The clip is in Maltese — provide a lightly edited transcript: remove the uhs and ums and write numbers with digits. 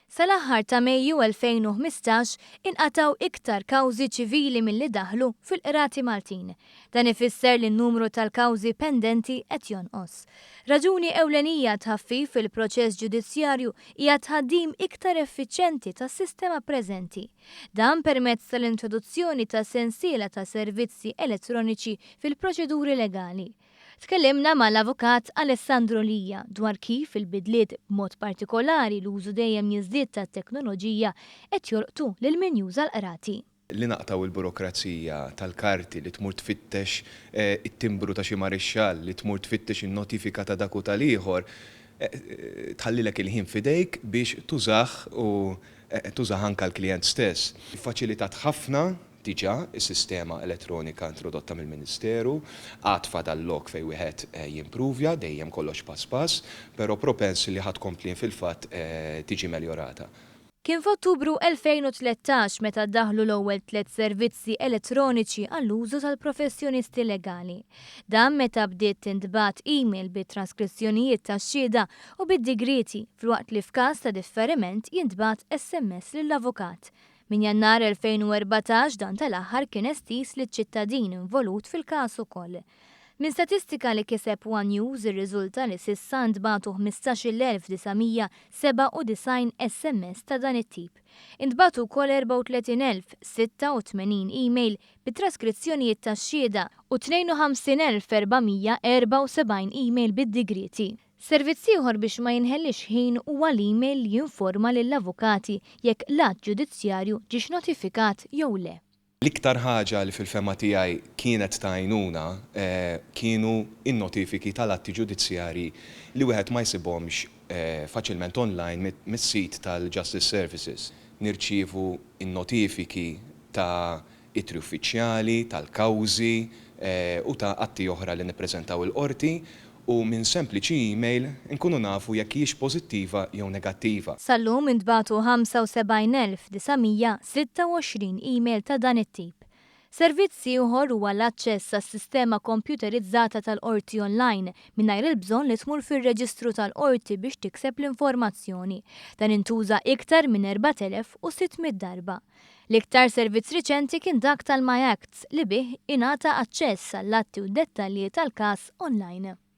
Sal-aħħar ta' Mejju 2015 inqatgħu iktar kawżi ċivili milli daħlu fil-qrati Maltin. Dan ifisser li n-numru tal-kawżi pendenti qed jonqos. Raġuni ewlenija tħaffif fil-proċess ġudizzjarju hija t-tħaddim iktar effiċjenti tas-sistema preżenti. Dan permezz tal-introduzzjoni ta' sensiela ta' servizzi elettroniċi fil-proċeduri legali. Tkellimna mal-Avukat Alessandro Lia dwar kif il-bidliet b'mod partikolari l-użu dejjem jiżdied tat-teknoloġija qed jolqtu lil min juża l-qrati. Li naqtgħu l-burokrazija tal-karti, li tmur tfittex it-timbru ta' xi marixxall, li tmur tfittex in-notifika ta' dak u tal-ieħor, tħallilek il-ħin f'idejk biex tużah u tużah anke l-klijent stess. Iffaċilitat ħafna Diġà, is-sistema elettronika introdotta mill-Ministeru, għad fadal lok fejn wieħed jimpruvja, dejjem kollox pass pass, però propens li ħa tkompli fil-fatt tiġi meljorata. Kien f'Ottubru 2013 meta ddaħħlu l-ewwel tlett servizzi elettroniċi għall-użu tal-professjonisti legali. Dan meta bdiet tintbagħat email bit-traskrizzjonijiet tax-xhieda u bid-digrieti filwaqt li f'każ ta' differiment jintbagħat SMS lill-avukat. Minn Jannar 2014 dan tal-aħħar kien estiż liċ-ċittadin involut fil-każ ukoll. Minn statistika li kiseb one News irriżulta li s'issa ntbagħtu 15,997 SMS ta' dan it-tip. Intbagħtu wkoll 34,086 email bi traskrizzjonijiet tax-xhieda u 52,474 email bid-digrieti. Servizz ieħor biex ma jinħelliex ħin huwa l-email li jinforma lill-avukati jekk l-att ġudizzjarju ġiex notifikat jew le. L-iktar ħaġa li fil-fehma tiegħi kienet ta' għajnuna kienu n-notifiki tal-atti ġudizzjarji li wieħed ma jsibhomx faċilment online mis-sit tal-Justice Services. Nirċievu n-notifiki ta' ittri uffiċjali, tal-kawżi u ta' atti oħra li nippreżentaw il-Qorti u minn sempliċi email inkunu nafu jekk hijiex pożittiva jew negattiva. Sal-lum intbagħtu 75,926 email ta' dan it-tip. Servizz ieħor huwa l-aċċess għas-sistema kompjuterizzata tal-Qorti online mingħajr il-bżonn li tmur fir-reġistru tal-Qorti biex tikseb l-informazzjoni. Dan intuża iktar minn 4,600 darba. L-iktar servizz riċenti kien dak tal-MyActs li bih ingħata aċċess għall-atti u d-dettalji tal-każ online.